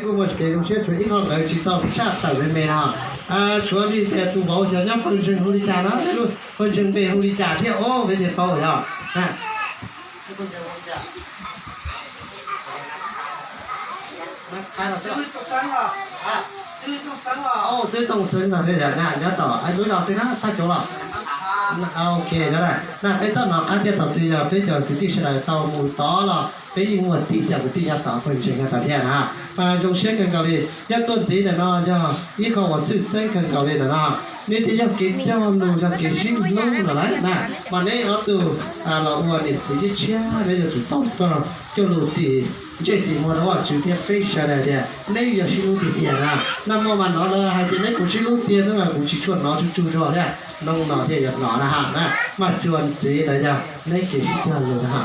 Kuj muaj kev zoo siab tshuav ib qho nkawd tsis tau tshaj tawm me me no. Tshuav li tias tus vauv xyov nyob pawg ntseeg hu li cas no, pawg ntseeg npe hu li cas thiab os, peb thiaj paub yog. Xib hwb Tooj Xeeb no thiaj nyob tom lub zos twg na, Thaj Cauv los? Ok, na peb txoj no qab thiaj thaum twg yog peb cov kwv tij sawv daws tau mus tod los peb yeej muaj tij cov kwv tij nyob tod pawg ntseeg nyob tod thiab na. Mas zoo siab kawg nkaus li, nyob tuaj ntxiv ntawm no yog ib qho uas tshwj xeeb kawg nkaus li ntawm no. Neb thiaj yog kev cog lus yog kev sib hlub no lawm na. Mas neb ob tug los ua niam txiv tshiab tshiab, neb yuav tsum tau cog lus tim ntsej tim muag rau Vajtswv thiab peb sawv daws tias neb yuav sib hlub tiag tiag na. Nag hmo mas hnov lawv hais tias neb puas sib hlub tiag xwb mas kuv tsis tshua hnov tsug tsug zog thiab. Hnub no thiaj yuav hnov na ha na. Mas txuas ntxiv ntawd yog neb kev sib cog lus na ha.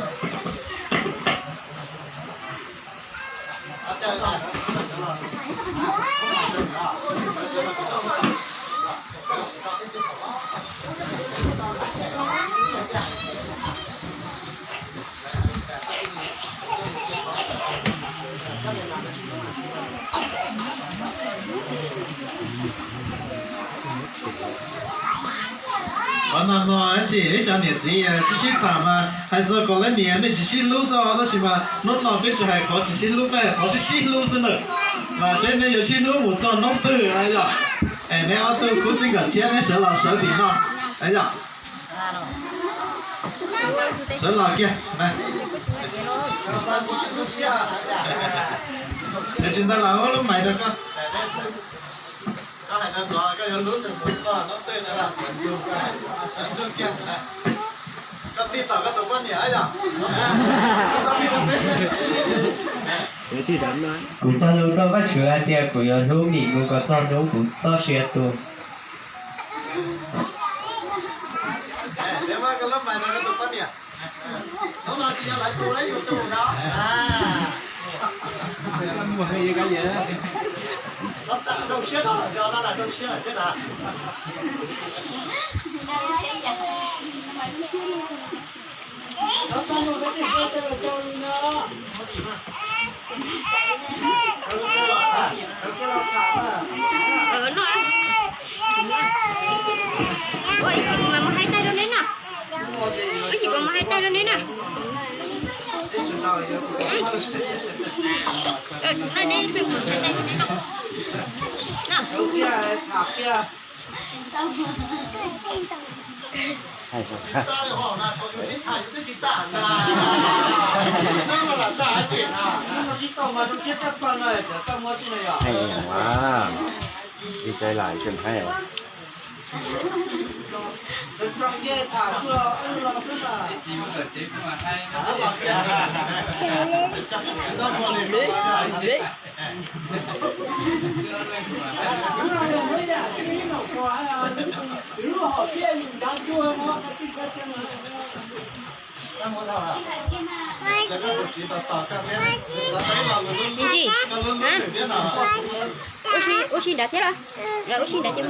Qhov no no tsis ib cov niam txiv tsis sib tham mas hais txog kom lawv niam nej tsis sib hlub xwb, tab sis mas hnub no peb tsis hais qhov tsis sib hlub, peb hais qhov sib sib hlub xwb na. Mas seb nej yuav sib hlub mus txog hnub twg na yom. Es neb ob tug khub txij nkawm tshiab neb sawv los sawv tim no yom. Sawv los kiag. Tsis ntau los ua lub mais rau koj. Koj hais no koj yuav hlub nws mus txog hnub twg na, sawv kiag. Koj tij tom koj tus poj niam yom. Kuv cog lus rau Vajtswv hais tias kuv yuav hlub Mim mus kom txog hnub kuv txoj sia tu. Ua ib chim kuv mam mus hais tag rau neb na. Ib chim kuv mus hais tag rau neb na. Neb mus hais tag rau neb na. Li cai lam tseem haib. Tsis, ua si nrad thiab los? Lawv ua si nrad ces pais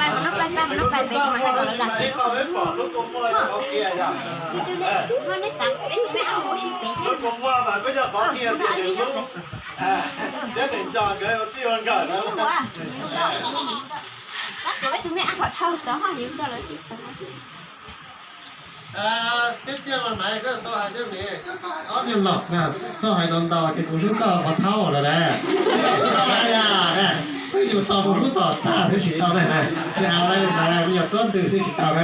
qhov no, pais, pais qhov no, pais pem mas hais kom lawv lam. Peb tus me ab hom dhau tod ho yuav rau lawv sib tod. Txhob hais no ntau ces kuv hlub koj qhov thaub lawm na. Txhob hais na, peb yus tau mus hlub tom txaj thiab tsis tau na. Tsis hais li ntawd, peb yog tuab ntws thiab tsis tau na.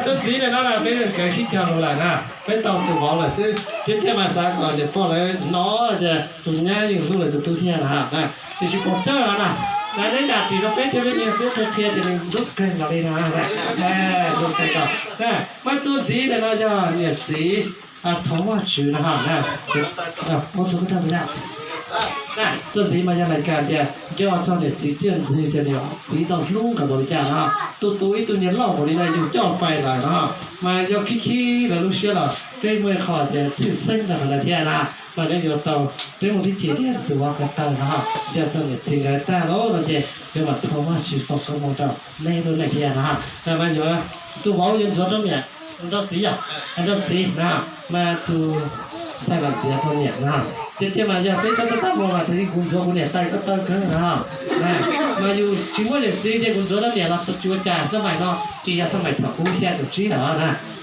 Tuab ntxiv na no peb kev sib cog lus lawm na, peb tau tus vauv lawm xwb thiab thiaj mas xav kom niam pog lawv hnov tias tus nyab yeej hlub lawv tus tub thiab na. Tiam sis pom txawj los na, lawv neb nram txim rau peb thiab peb nyiag xwb, qhia qhia ces nws hlub kawg nkaus li na. Zoo kawg nkaus. Mas tuab ntxiv na no yog niam txiv Thov Vajtswv no ha. Tuab ntxiv mas yog lais kas tias nco txog niam txiv tiaj ntxwg tias niam txiv tau hlub nkawd npaum li cas no. Tus tus ib tug niag loj npaum li no yus coj pais lawm no, mas yog khib khib lawv lub siab los peb muaj ib qho tias tshwj xeeb rau qhov ntawd thiab na. Mas nej yuav tau, peb muaj pib ces tias ntxuav ua ko taw no, nco txog niam txiv nkawd tag lawm no ces yuav mam thov Vajtswv foom koob hmoov rau nej lub neej thiab no. Mas yuav, tus vauv yuav ntxuav rau niam Nrog txiv yom, nrog txiv na, mas tus ntxhais Vam Txiav tau niam na. Ces cia mas yog peb txhob tab mus mas tus kuv ntxuav kuv niam tais koj taw kawg na. Mas yus tsis muaj niam txiv ces kuv ntxuav rau niam los tsis ua cas, xab mais no ces yog xab mais thaum ub xya caum tsib na,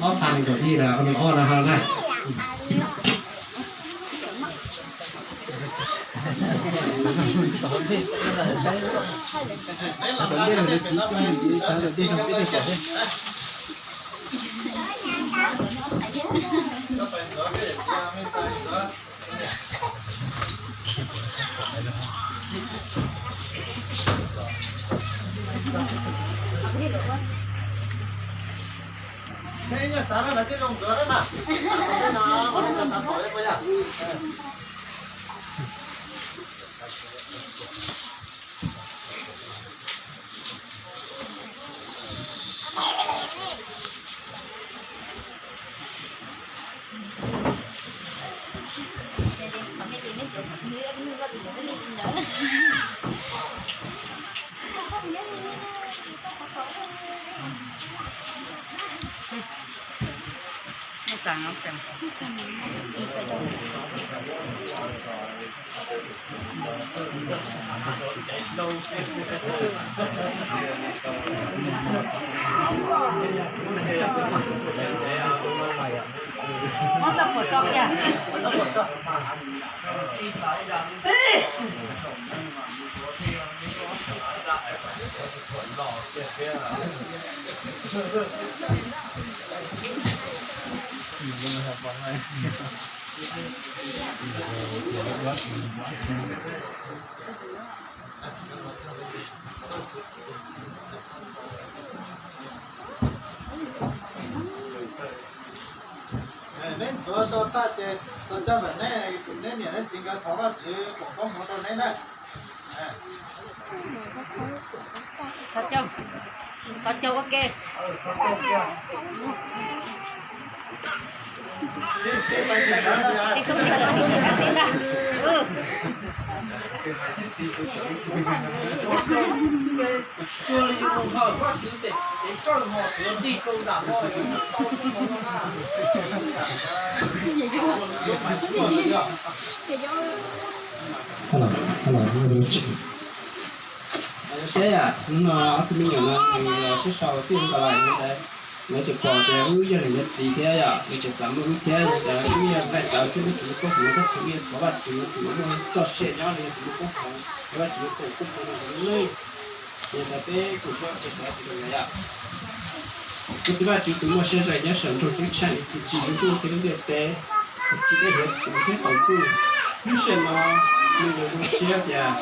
ob phav nees nkaum ib na, ob no ho na. Neb ntxuav so tag ces txog coj ntawm neb, neb niam neb txiv nkawd thov Vajtswv foom koob hmoov rau neb na. Saib yom, hnub no ob tug me nyuam no nws los sib sau txij nkaus lawm no ntawd, lawv tseem pom tias wb yog niam yog txiv thiab yom, lawv tseem xav muaj wb thiab no ntawd, wb yog daim tawv thiab wb tsis muaj koob hmoov tab sis wb yuav thov Vajtswv tus uas muaj txoj sia nyob los yog tus muaj koob hmoov, thov Vajtswv foom koob hmoov rau lub neej. Ces ntawd peb kuj sib ua ke thov Vajtswv rau lawv yom. Kuv txiv Vajtswv tus muaj siab zais nyob saum ntuj ceeb tsheej, tus tsim lub ntuj thiab lub ntiaj teb, tus tsim dej thiab tus tsim thiab qaum ntuj, lub sij hawm no nws yuav zoo siab tias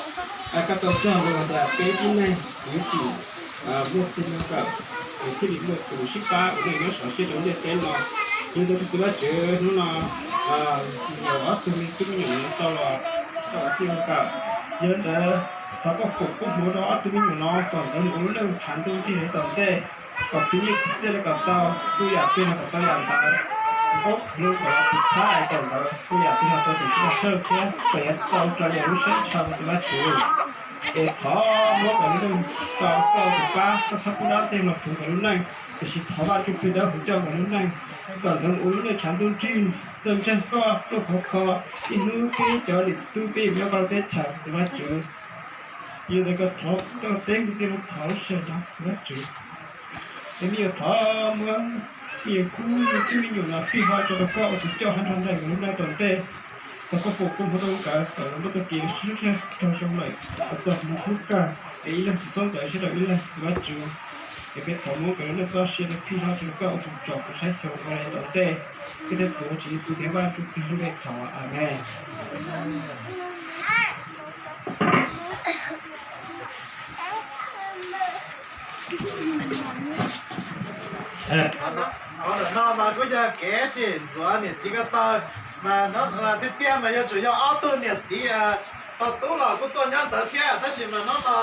koj tau txog los tias peb tib neeg yuav tsum muaj txij muaj nkawm, thiaj li muaj tus sib pab ua neej nyob sov siab rau lub ntiaj teb no. Yog ntawd kuv txiv Vajtswv hnub no yog ob tug me tub me nyuam no tau los tau txij nkawm, yog ntawd thov koj foom koob hmoov rau ob tug me nyuam no kom nkawd mus ua lub neej tshav ntuj nrig lawv tom ntej, kom khwv nyiaj khwv txiaj rau kom tau, tus yam twg los kom tau yam ntawd, koob hmoov kom los tus txhab es kom ntawd, tus yam twg los tau tus txhab thiab kom yuav tau raws li lub siab ntshaw rau tus Vajtswv. Es thov muab kom lub neej tau koj tus pab, koj txhob pub dab tsi los rhuav nkawd lub neej, tiam sis thov Vaj Tswv Plig Dawb Huv coj nkawd lub neej, kom nkawd mus ua lub neej tshav ntuj nrig txawj ntseeg koj tuaj khov kho, ib hnub peb cov niam txiv tub peb yuav nyob koj lub teb chaws tus Vajtswv. Yog ntawd koj thov koj teb kuv thiaj li thov lub sij hawm no tus Vajtswv. Es me nyuam thov muab me nyuam khub me tub me nyuam no fij hlo tso rau koj ua tus coj hab nrog nraim nkawd lub neej tom ntej. Thov koj foom koob hmoov rau nkawd kom nkawd muaj txoj kev sib hlub thiab raug zoo lawm kom txog hnub kub kawg es ib leeg tsis txhob ntxeev siab rau ib leeg tus Vajtswv. Es peb thov muab nkawd lub neej txoj sia no fij hlo tso rau koj ua tus tsom kuv saib xyoo ua li tom ntej. Peb tuav Tswv Yexus tus Vajtswv tus hlub peb thov, Amees. Qhov ntawm no mas kuj yog kev tsim ntxuav niam txiv ko taw, mas tiag tiag mas yuav tsum yog ob tug niam txiv tau tub los kuj tuaj nyob ntawd thiab, tab sis mas hnub no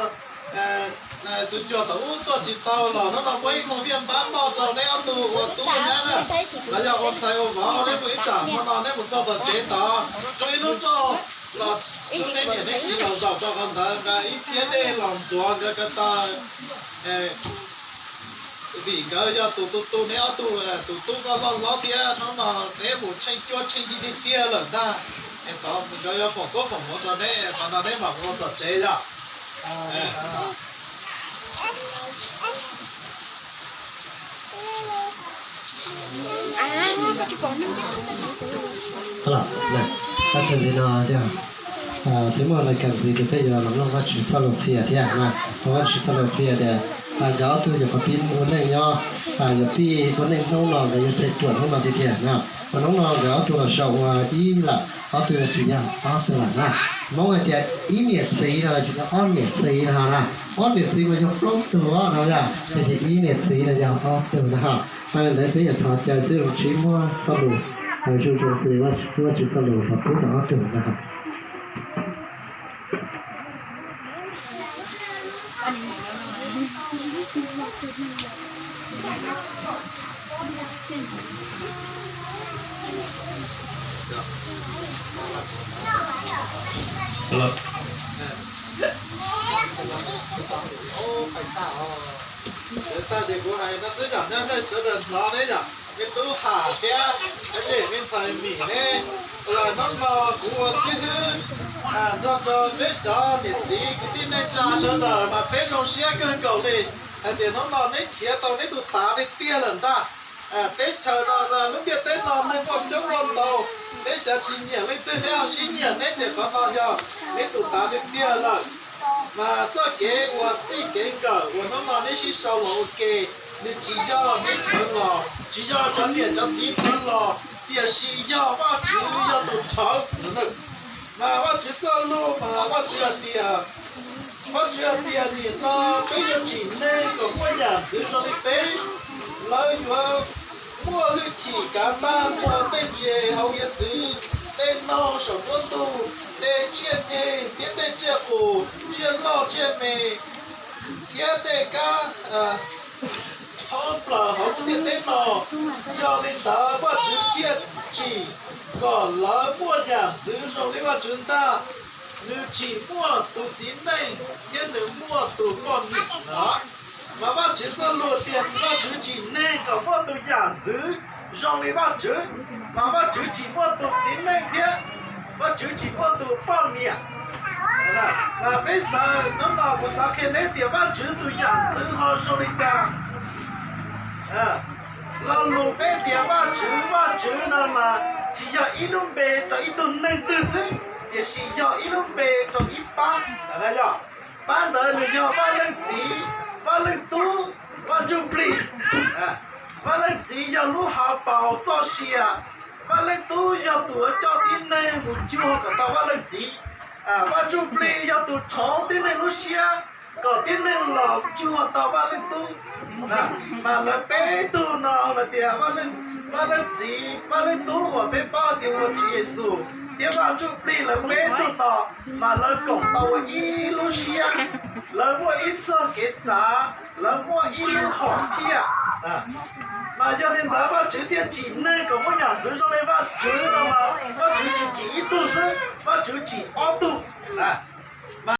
tus cuag thaum ub tuaj tsis tau los hnub no muaj ib tug viaj npab npoj rau neb ob tug ua tub ua nyab na, los yog ua ntxhais ua vauv, neb mus ib tsam hmo no neb mus txog tom tsev tod, rau ib lub rooj los rau neb niam neb txiv los zaum rau qhov ntawd, nqa ib phiab dej los ntxuav nkawd ko taw. Vim nkawd yog tus tu tu neb ob tug, tus tub koj loj hlob thiab, hnub no neb mus tsheej cuab tsheej yig tiag tiag lawm ntag. Es tod nkawd yuav foom koob foom hmoov rau neb, qhov no neb mam mus ua tom tsev yog. Tab sis ntxiv no thiab, peb muaj lais kam ntxiv ces peb yuav los mloog Vajtswv txoj lus qhia thiab na. Mloog Vajtswv txoj lus qhia tias, nkawd ob tug nyuam qhuav pib ua neej nyob, yuav pib ua neej hnub no, nkawd yuav tseg ruam hnub no tiag tiag na. Ua hnub no nkawd ob tug los sau ua ib lawm, ob tug yuav tsis yog ob tug lawm na. Hmoob hais tias ib niam txiv no tsis yog ob niam txiv no na. Ob niam txiv mas yog plaub tug no yog, tiam sis ib niam txiv no yog ob tug na. Mas li ntawd peb yuav thov caw xib hwb Tsis muab txoj lus zuj zus li Vajtswv txoj lus los pub rau ob tug na. Tag ces kuv hais no xwb yom, nej sawv daws hnov ne yom, me tub Ham thiab me ntxhais Mim ne, hnub no kuv ua xib hwb nrog rau peb cov niam txiv kwv tij neej tsa sawv daws mas peb zoo siab kawg nkaus li hais tias hnub no neb nrhiav tau neb tus tav tiag tiag lawm ntag. Teb chaws no, lub ntiaj teb no neeg muaj coob muaj ntau, neb cov tsis nyiam leej twg neb ho sib nyiam neb ces qhov no yog neb tus tav tiag tiag lawm. Mas txoj kev uas txij kev nkawm uas hnub no neb sib sau los ua ke, nws tsis yog neb rhawv los, tsis yog cov niam cov txiv rhawv los, tiam sis yog Vajtswv yog tus rhawv. Mas Vajtswv txoj lus mas Vajtswv hais tias, Vajtswv hais tias nim no peb yuav tsim neeg kom muaj yam ntxwv zoo li peb. Lawv yuav muaj hwj chim kav tag nrho tej ntses hauv hiav txwv, tej noog saum nruab ntug, tej tsiaj nyeg thiab tej tsiaj qus, tsiaj loj tsiaj me, thiab tej kab thoob plaws hauv lub ntiaj teb no. Yog li ntawd Vajtswv thiaj tsim kom lawv muaj yam ntxwv zoo li Vajtswv ntag. Nws tsim muaj tus txiv neej thiab nws muaj tus poj niam no. Mas Vajtswv txoj lus tias Vajtswv tsim neeg kom muaj tus yam ntxwv zoo li Vajtswv, mas Vajtswv tsim muaj tus txiv neej thiab Vajtswv tsim muaj tus poj niam. Mas peb xav, hnub no kuv xav qhia neb tias Vajtswv tus yam ntxwv ho zoo li cas. Lo lus peb tias Vajtswv, Vajtswv no mas tsis yog ib lub npe rau ib tug neeg twg xwb, tiam sis yog ib lub npe rau ib pab. Yog pab ntawd nws yog Vaj Leej Txiv, Vaj Leej Tub, Vaj Ntsuj Plig. Vaj Leej Txiv yog lub hauv paus txoj sia, Vaj Leej Tub yog tus uas coj tib neeg mus cuag kom tau Vaj Leej Txiv, Vaj Ntsuj Plig yog tus tshoov tib neeg lub siab kom tib neeg los cuag tau Vaj Leej Tub. Mas lawv peb tug no hais tias Vaj Leej Txiv, Vaj Leej Tub uas peb paub tias ua Tswv Yexus thiab Vaj Ntsuj Plig lawv peb tug no, mas lawv koom tau ua ib lub siab, lawv muaj ib txoj kev xav, lawv muaj ib lub hom phiaj. Mas yog li ntawd Vajtswv thiaj tsim neeg kom muaj yam ntxwv zoo li Vajtswv no mas Vajtswv tsis tsim ib tug xwb, Vajtswv tsim ob tug.